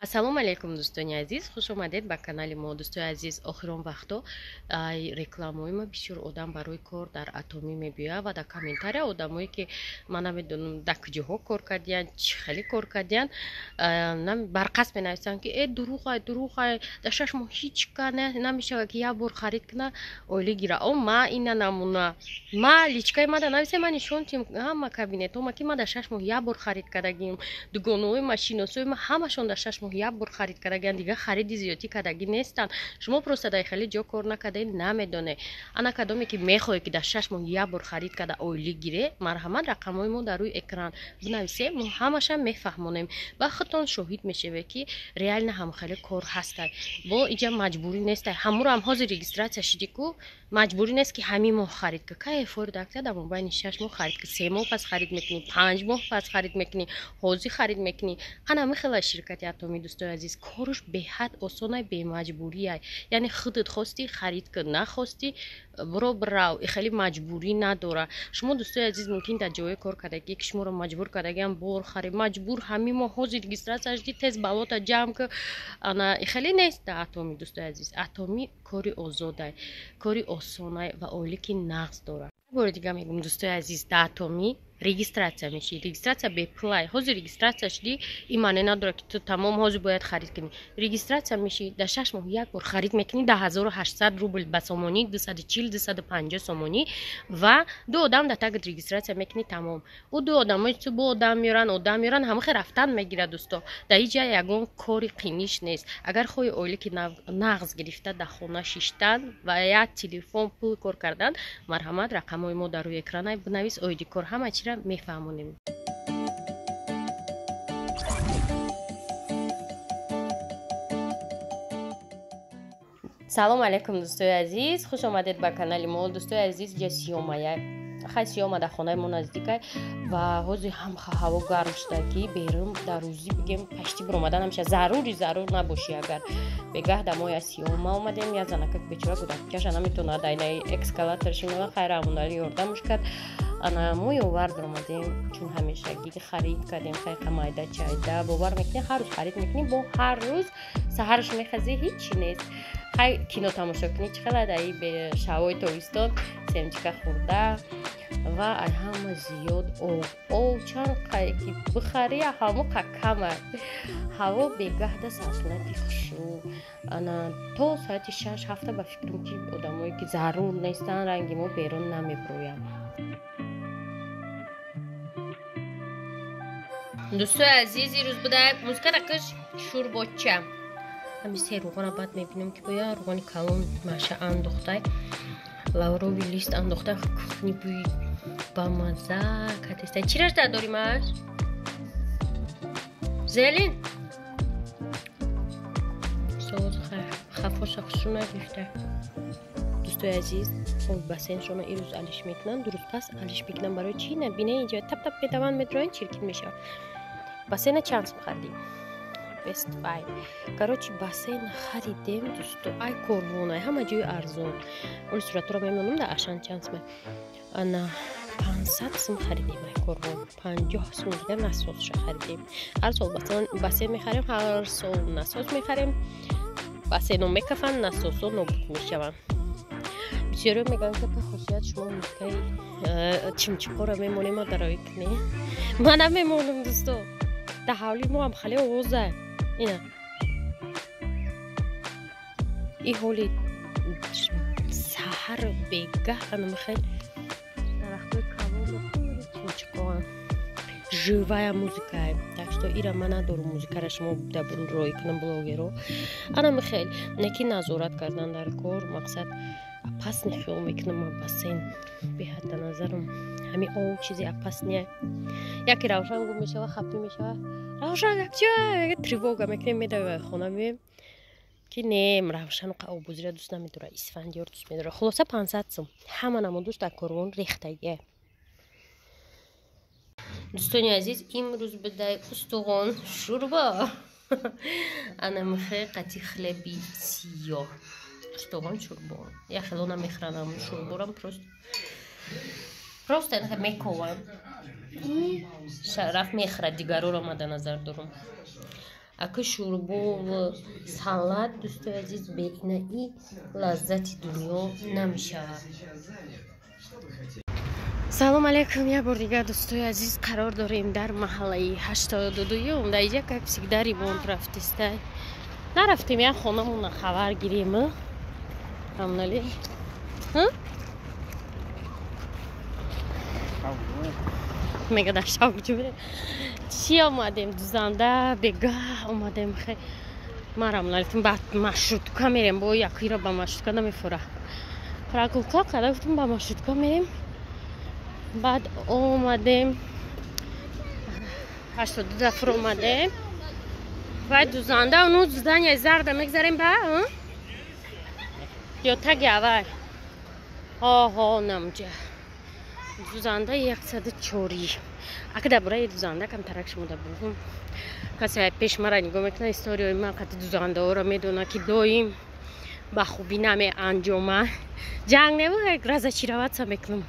Ассалому алайкум, дӯстони азиз, хуш омадед ба канали мо. Дӯстои азиз, охирон вақто рекламаҳои ма бисёр одам барои кор дар Атомӣ мебиёяд ва дар комментария одамое ки ман намедонам дар куҷоҳо кор кардиянд, чӣ хеле кор кардиянд, барқасд менависанд, ки э, дурӯғай, дурӯғай, дар 6 моҳ ҳеҷ ка намешавад, ки як бор харид куна, оилӣ гира. О, ма ина намуна, ма личкаи ма да нависе, ма нишон тим ҳама кабинетҳома, ки ма дар 6 моҳ як бор харид кардагим. Дугонаҳои ма, шиносои ма ҳамашон дар 6 моҳ як бор харид кардагиан, дигар хариди зиёдтӣ кардагӣ нестанд. Шумо просто дар хеле ҷо кор накардаед, намедонед. Ана кадоме ки мехоҳед, ки дар 6 моҳ як бор харид карда оилӣ гире, марҳамат, рақамҳои мо дар рӯи экран, бинависем, мо ҳамаша мефаҳмонем ва худтон шоҳид мешавед, ки реально ҳамхеле кор ҳастай. Бо иҷа маҷбурӣ нестай. Ҳамуро ҳам ҳозир регистрация шидӣ ку, маҷбурӣ нест, ки ҳамин моҳ харид ка. Кай фоида акция дар мобайни 6 моҳ харид ки, 3 моҳ пас харид мекунӣ, 5 моҳ пас харид мекунӣ, ҳозир харид мекунӣ. Ана михела ширкати Атомӣ, дӯстои азиз, корш беҳад осонай, бемаҷбурияй. Яъне худат хостӣ, харид кун, нахостӣ, биро бирав, хеле маҷбурӣ надора. Шумо, дӯстои азиз, мумкин дар ҷое кор кардагӣ, ки шуморо маҷбур кардагиам бор харид, маҷбур ҳамин моҳ ҳозир регистрация шуди, тез балота ҷамъ ку. Ана хеле нест дар Атомӣ, дӯстои азиз. Атомӣ кори озодай, кори осонай ва оилӣ ки нағз дорад. Бори дига мегӯм, дӯстои азиз, дар Атомӣ регистрация мешӣ, регистрация бепулай. Ҳозир регистрация шудӣ, ин маъне надорад, ки ту тамом ҳозир бояд харид кунӣ. Регистрация мешӣ, дар 6 моҳ як бор харид мекунӣ, да 1800 рубл, ба сомонӣ 240, 250 сомонӣ, ва ду одам дар тагат регистрация мекунӣ, тамом. Ӯ ду одамои ту бо одам меоранд, одам меоранд, ҳамахе рафтан мегирад. Дӯсто, дар ҳеҷ ҷа ягон кори қиниш нест. Агар хоҳи оиле ки нағз гирифта, дар хона шиштан ва як телефон пул кор кардан, марҳамат, рақамҳои мо дар рӯи экран, бинавис, оиди кор ҳама чиро мефаҳмонем. Салом алайкум, дӯстои азиз, хуш омадед ба канали мо. Дӯстои азиз, ҷа сиёмая хай, сиёма дар хонаи мо наздикай ва ҳозир ҳам ҳаво гарм шуда, ки берун дар рӯзӣ бигем пашти биромадан ҳамеша зарури зарур набошӣ. Агар бегаҳ да мо я сиёма омадем, я занакак бечора кӯдакчаша наметавонад айнаи эскалатор шинона, хайр, амонали ёрдамуш кард. Ана мо ёвар биромадем, чун ҳамешагӣ харид кардем, хайқа майда чайда. Бовар мекунӣ, ҳар рӯз харид мекунӣ, бо ҳар рӯз саҳарш мехазӣ, ҳичи нест. Хай, кино тамошо кунӣ, чӣ хела даи шавои тобистон семечка хӯрда ва ай ҳама зиёд об, об чанд қай ки бихарӣ, ҳамо кама. Ҳаво бегаҳда сарсунати хушрӯ. Ана то соати 6 ҳафта ба фикрам, ки одамое ки зарур нестанд, ранги мо берун намебироянд. Дӯстои азиз, ирӯз буда музикара киш, шӯрбоча. Ҳами се руғана баъд мебинем, ки боя руғани калон маша андохтай, лавровый лист андохтай, кухни бӯи бамаза катестай. Чӣ рашта дорӣ, маш зелень соус хафоша хушрӯ нагирифта. Дӯстои азиз, об бассейншона ирӯз алиш мекунанд, 2 рӯз пас алиш мекунанд. Барои чӣ? На бине, инҷа тап тап метаванд, метроянд, чиркин мешавад. Бассейна чанд сум харидем? Best Buy. Короче, бассейн харидем, дӯсто, ай корвонай, ҳама ҷои арзон. Оли суратро мемонам, дар Ашан чанд сум. Ана 500 сум харидем ай корвон, 50 сум дигар насосша харидем. Ҳар сол бассейн мехарем, ҳар сол насос мехарем. Бассейно мекафанд, насосо нобуд мешаванд. Бисёриё мегӯянд, ки хусусият шумо музикаи чимчиқоро мемонем, ма дарои кне. Ман намемонам, дӯсто. Дар ҳавли мо ҳам хеле овоза. Ина и ҳоли саҳар бегаҳ анамихел дарахтои калону чимчиқоам, живая музыка. Так что ира ман надорум музикара шумо рой кунам, блогеро. Ана михел неки назорат кардан дар кор, мақсад опасный хиёл мекунам. Бассейн беҳад да назарам ҳами об чизи опасный. Яке Равшан гум мешава, хапӣ мешава. Равшан якча тревога мекунем, медавем хона, меем, ки не, Равшан обозира дӯст намедора, Исфандиёр дӯст медора. Хулоса, 500 сум ҳама намудуш дар корвон рехтагия. Дӯстони азиз, имрӯз бидай устуғон шӯрбо, ана михе қати хлеби сиёҳ, устуғон шӯрбо. Я хело намехӯранам шӯрборам, просто мековам, Шараф мехӯрад, дигароро ма да назар дорум. Ака шӯрбову салат, дӯстои азиз, беинаи лаззати дунё намешавад. Салом алейкум, як бор дигар, дӯстои азиз, қарор дорем дар маҳаллаи 82-юм. Дар иҷа, как всегда, ремонт рафтиста. Нарафтем, як хонамона хабар гирем. Рамнали? Мега дар шаб куҷо мерем? Чӣ омадем? Дузанда бегаҳ омадем. Ма Рамналитм ба маршрутка мерем, бо якира ба маршрутка намефура. Прогулка карда гуфтем, ба маршрутка мерем. Баъд омадем 82 дафр омадем. Вай дузанда ону здания зарда мегзарем ба ё таги авай. Ҳо намҷа. Дузанда 104. Ака дар бораи дузанда камтарак шумо да бугум. Касе пеш мара нигоҳ мекунад, историяи ман қати дузандаҳоро медонад, ки доим ба хубӣ намеанҷома. Ҷанг небу, разочароваться мекунам.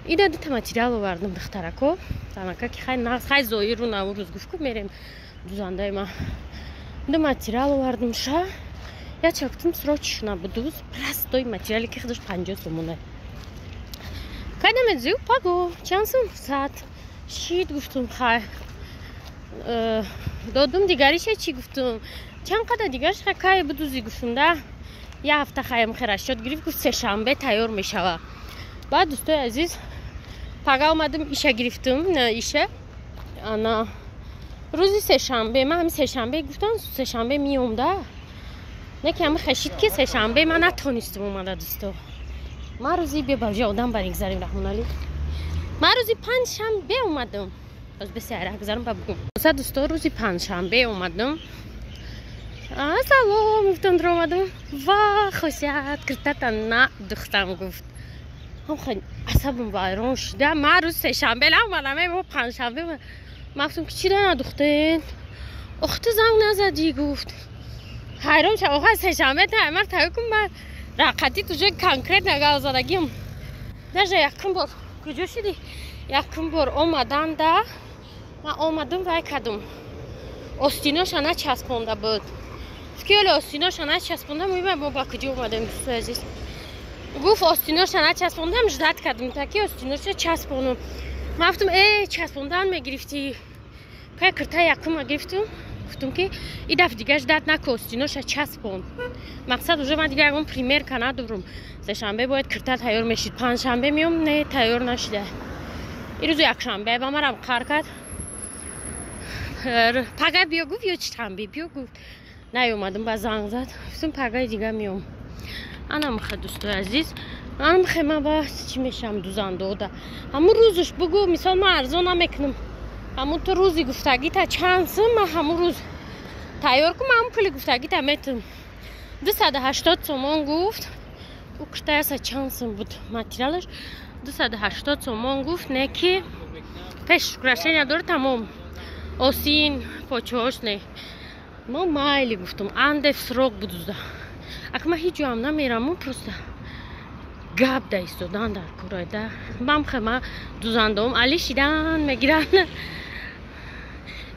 Ида дута материал овардам, духтарако. Танака ки хай нағз, хай зоиру наврӯз гуфт ку мерем дузандаи ма. Ду материал овардам ша. Я чактум срочно буду простой материале ки худаш 50 сомона. Кай намедзю паго чанд сум сад шид гуфтум, хай додум. Дигариша чӣ гуфтум, чанд қадар дигариш, хай кай будузи гуфтум, да як ҳафта хаям херашчот гирифт, гуфт сешанбе тайёр мешава. Баъд, дӯстои азиз, пага омадам, иша гирифтум, на иша ана рӯзи сешанбе. Ман ҳами сешанбе гуфтам, сешанбе миём, да не ки ҳами хешид ки сешанбе ман натонистум омада. Дӯсто, ман рӯзи бебалҷа одам баригзарем, Раҳмоналӣ, ман рӯзи панҷшанбе омадам. Боз бисяра гузарам ба бугум. Са дӯсто, рӯзи панҷшанбе омадам. Салом гуфтам, омадам. Ва хосият киртата на духтам гуфт. Асабам вайрон шуда. Ман рӯзи сешанбе наомадам, мо панҷшанбе. Ман гуфтам ки чира надухтен? Ох, ту занг назадӣ, гуфт. Ҳайрон шудам. Оха сешанбе таймар тайёр кун, ман рақати уже конкретно гап задагим. Даже якум бор куҷо шудӣ? Якум бор омаданда ман омадам, вай кардам. Остиноша начаспонда буд. Ки оле остиноша начаспонда, мо ба куҷо омадем, дӯстои азиз? Гуфт остиноша начаспондам, ждать кардам, таки остиноша часпонам. Ман гуфтам, часпондан мегирифтӣ. Кай кирта якума гирифтум. Гуфтум ки и дафъ дигар ждать наку, остиноша часпон. Мақсад уже ман дигар ягон примерка надорум. Сешанбе бояд кирта тайёр мешид. Панҷшанбе меом, не тайёр нашида. Ирӯзу якшанбе ба марам қар кард. Пага биё гуфт ё читанбе биё гуфт. Наёмадам, ба занг зад. Гуфтум пагаи дигар меом. Ана михе, дӯстои азиз, ана михе, ман ба чӣ мешавам дузандода. Ҳамун рӯзш бугӯ, мисол ман арзон намекунам. Ҳамун ту рӯзи гуфтагита чанд сум, ман ҳамун рӯз тайёр кун, ман ҳамун пули гуфтагита метум. 280 сомон гуфт. Ӯ кирта чанд сум буд материалаш? 280 сомон гуфт, не ки пеш украшения дорад тамом. Осин, почош не. Мо майли гуфтум, андев срок будузда. Ак ман ҳеҷ ҷоам намераму, просто гап да истодан дар курайда. Ман хема дузандаом али шидан мегиран.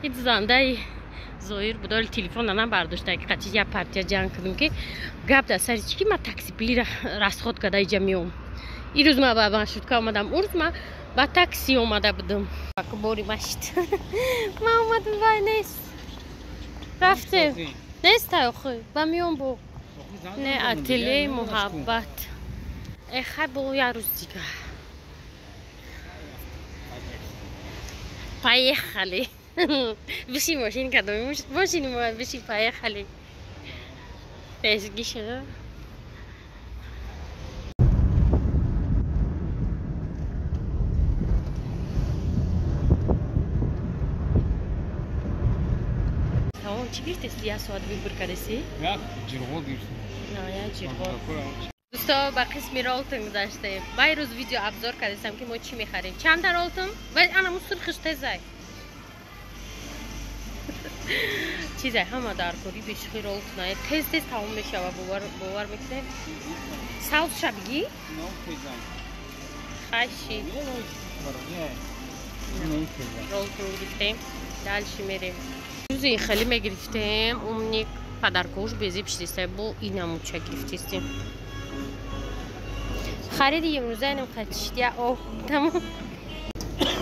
И дузандаи зоир буд, оли телефон на бардошта, ки қати як партия ҷанг кардем, ки гап да сари чӣ ки ман такси пулира расход карда иҷа меом. Ирӯз ман ба маршрутка омадам, урӯз ман ба такси омада будам. Бори машид. Ман омадам, вай нест. Рафтем. Нест охи, ба меом бо. Не ателе муҳаббат. Хай бо як рӯз дигар. Поехали. Биши мошин кадом мошини мо биши, поехали. Пешгӣ шуда. Чӣ гирифтеси? Як соат выбор кардеси? Як ҷирғо гирифтем. Як ҷирғо. Дӯсто, ба қисми Ролтон гузаштем. Бай рӯз видео обзор кардесам, ки мо чӣ мехарем. Чанда Ролтон? Вай анаму сурхиш тезай. Чизай ҳама дар кори бешухи Ролтон. Тез тез тамом мешава, бовар мекунем. Сауз шабгӣ? Хаши. Ролтон гирифтем. Дальше мерем. Кукурузи хеле мегирифтем, умник подаркош безиб шидистай, бо инамуча гирифтистем. Хариди имрӯза инам қачиштия о тамом.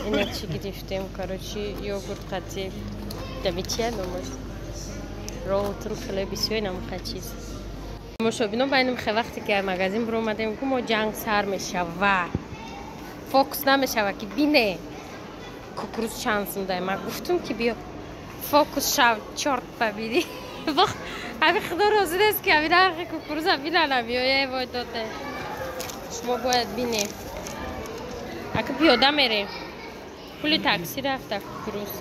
Ина чӣ гирифтем, короче, йогурт қати. Дами чия номаш? Ролтон хеле бисёр инам қачиз. Тамошобино, байнам хе вақте ки магазин биромадем, ку мо ҷанг сар мешава. Фокус намешава ки бине. Кукуруз чанд сумдай. Ма гуфтум ки биё фокус шав, чёрт побери. Ҳами худо розӣ нест ки ҳами нархи кукуруза бинанам ё е вой доте. Шумо бояд бинем. Ака пиёда мерем. Пули такси рафта кукуруз.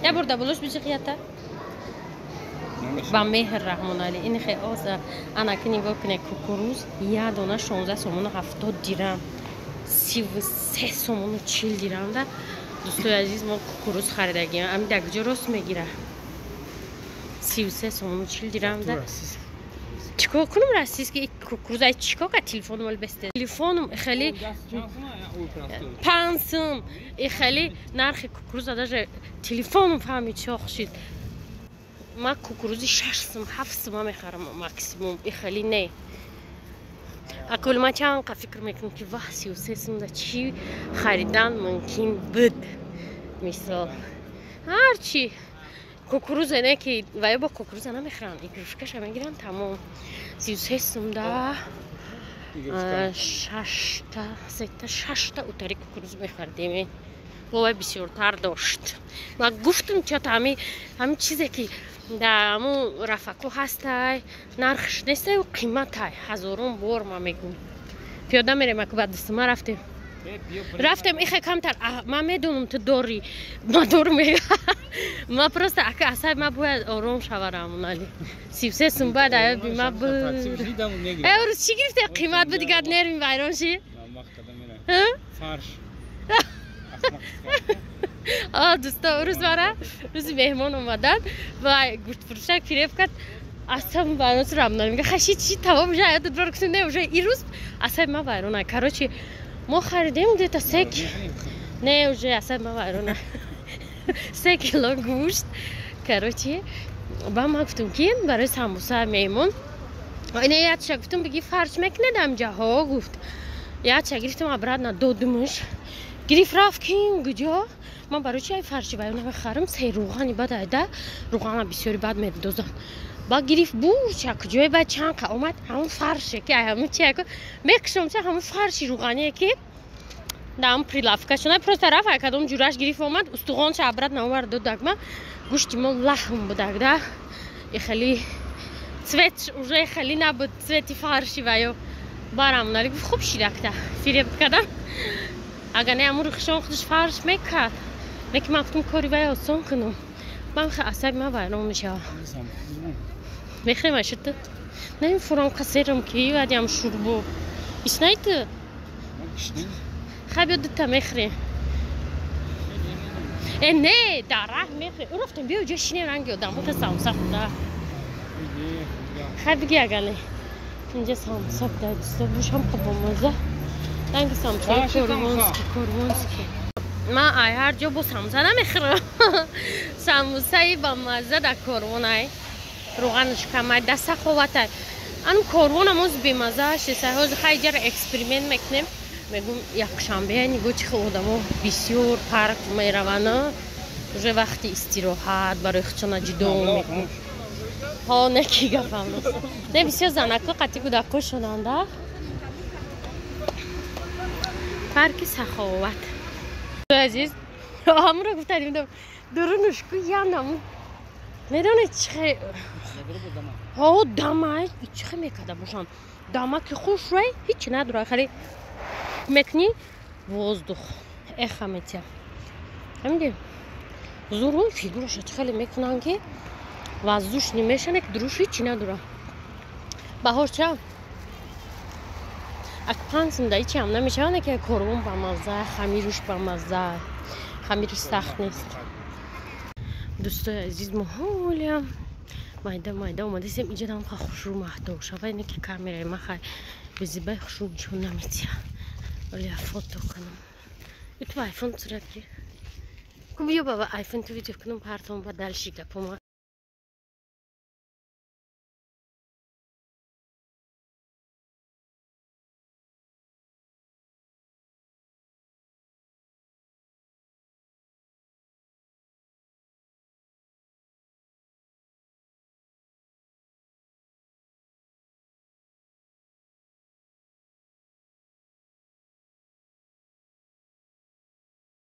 Я бурда булуш биҷиқията. Ба меҳр Раҳмоналӣ. Ин хе оза анаки нигоҳ кунед, кукуруз як дона 16 сомону 70 дирам. 33 сомону 40 дирам да. Дӯстои азиз, мо кукуруз харидагем. Ами дар куҷо рост мегира? 33 сомону 40 дирам да. Чикор кунам российский кукуруза? Ай чикор ка телефоном ол бесте? Телефоном хеле 5 сум, хеле нархи кукуруза даже телефоном фаҳмид чоқ шид. Ма кукурузи 6 сум, 7 сума мехарам максимум, и хеле не. Акул ма чанд қа фикр мекунам ки ваҳ, 33 сум да чӣ харидан мумкин буд? Мисол, ҳарчи кукуруза не ки вай бо кукуруза намехӯранд, игрушкаша мегиранд, тамом. 33 сум да шашта, сета, шашта утари кукуруз мехардем. Вовай бисёртар дошт. Ма гуфтум, чата ҳами чизе ки дар ҳамун рафако ҳастай, нархш нестай, қиматай. Ҳазорон бор ма мегӯм. Пиёда мерем, аку ба дустума рафтем. Рафтем, ихе камтар, ман медонам, ту дорӣ, ма дорум. Ма просто ака асаб ма бояд ором шава, Раҳмоналӣ. 33 сум бояд аёби ма бу. Э, рӯз чӣ гирифте, қимат буд, дигар нерви вайрон ши? Фарш. А, дӯсто, рӯз мара рӯзи меҳмон омадан ва гӯштфурӯшак фиреб кард. Асаб вайрон шуд. Рамнали мега, хаши чи тамом уже аёдат бор кунем, не, уже ин рӯз асаби ман вайрона. Короче, мо харидем где-то се, не, уже асаби ман вайрона. 3 кило гӯшт. Короче, ба ман гуфтум ки барои самбуса меҳмон ина ятша гуфтум, биги фарш мекунед амҷа? Ҳо, гуфт. Ятша гирифтам, обратно додумш. Гирифт, рафт кин куҷо. Ман барои чи ай фарши вайо намехарам? Се рӯғани бад айда, рӯғана бисёри бад медозанд. Ба гирифт бурча куҷое, баъд чанд қа омад, ҳамун фарше ки ай ҳамун чи яко мекушомча, ҳамун фарши рӯғание ки дар ҳамун прилавкашона, просто рафт ай кадом ҷураш гирифт омад, устуғонша обратно овард додак. Ма гӯшти мо лаҳм будак да, и хеле цвет уже хеле набуд, цвети фарши ваё. Барам нали гуфт, хуб шидакта фиреб кардам, агар не ҳамун рухшон худаш фарш мекард. Лекин ман гуфтум кори вай осон кунам. Ман асаби ман вайрон мешавад. Мехӯрем ашута? Намефурам, қасерам ки вадиам шурбо ишнайты. Хай, биё, дута мехӯрем. Э, не, дар раҳ мехӯрем. Ӯ рафтем, биё ҷо шинем, ранги одамо хе самбуса хӯрда. Хай, биги, агар не инҷа самбуса буда, дӯсто, бушам бомаза, ранги самбусаи корвонский, корвонский. Ман ай ҳар ҷо бо самбуса намехӯрам. Самбусаи бамаза дар Корвонай, рӯғанаш камай, да саховатай. Anu Корвонам оз бемаза шеса. Ҳозир хай ҷара эксперимент мекунем. Мегум, якшанбе нигоҳ чи хел одамо бисёр парк мераванд, уже вақти истироҳат барои худшона ҷудо мекунанд. Ҳо, не ки гапам не, бисёр занако қати кӯдако шуданда. Парки Саховат, азиз, ҳамуро гуфтаним, дурунушку янам медонед чихе ҳо дамай чихе мекарда бошанд. Дама ки хуш рай, ҳичи надора, хеле мекунӣ, воздух эха метия. Ҳамиди зуру фигураша хеле мекунанд ки воздушный мешане, ки дуруш ҳичи надора. Баҳор ча ак 5 сум да ҳичи ҳам намешавад, ки Корвон бамазза, хамируш бамазза, хамириш сахт нест. Дӯстои азиз, мо ҳолиам майда майда омадасем. Иҷадам ха хушрӯ маҳтоб шава, ине ки камераи ма хай безибаи хушрӯ нишон наметиҳа. Вале фото кунам, иту айфон сурат гир. Ку, биё, баба, айфон ту видео кунам, партом, ба дальше гапома.